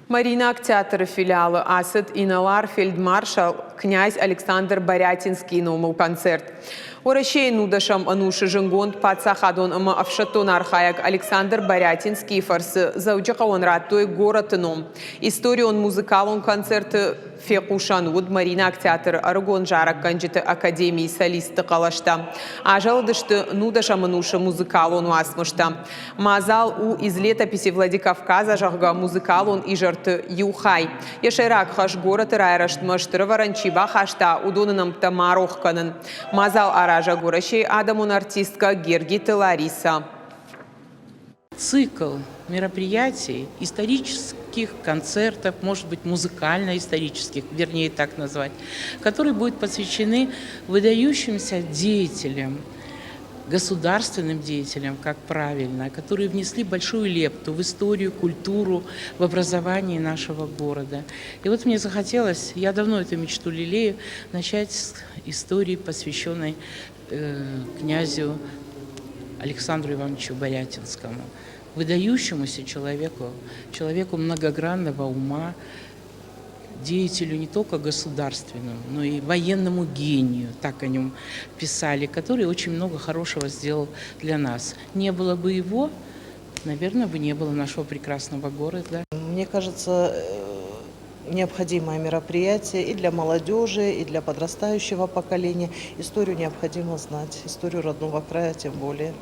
Мариинаг театры филиалы ацыд инӕлар-фельдмаршал князь Александр Барятинскийы номыл концерт. Уӕрӕсейы нудӕсӕм ӕнусы зынгонд паддзахадон ӕмӕ ӕфсӕддон архайӕг Александр Барятинскийы фӕрцы Дзӕуджыхъӕуӕн радтой горӕты ном. Историон музыкалон концерты фехъусӕн уыд Мариинаг театры ӕрыгон зарӕггӕнджыты академийы солистты хъӕлӕстӕ. Азӕлыдысты нудӕсӕм ӕнусы музыкалон уацмыстӕ. Мадзал у «Из летописи Владикавказа», зӕгъгӕ, музыкалон изӕрты иу хай. Йӕ сӕйраг хӕс горӕты райрӕзтмӕ стыр ӕвӕрӕн чи бахаста, уыдоны нӕмттӕ ма рох кӕнын. Мадзал аразӕг Уӕрӕсейы адӕмон артисткӕ Гергиты Ларисӕ. Цикл мероприятий, исторических концертов, может быть, музыкально-исторических, вернее так назвать, которые будут посвящены выдающимся деятелям, государственным деятелям, как правильно, которые внесли большую лепту в историю, культуру, в образование нашего города. И вот мне захотелось, я давно эту мечту лелею, начать с истории, посвященной князю Александру Ивановичу Барятинскому, выдающемуся человеку, человеку многогранного ума, деятелю не только государственному, но и военному гению, так о нем писали, который очень много хорошего сделал для нас. Не было бы его, наверное, бы не было нашего прекрасного города. Мне кажется, необходимое мероприятие и для молодежи, и для подрастающего поколения. Историю необходимо знать, историю родного края тем более.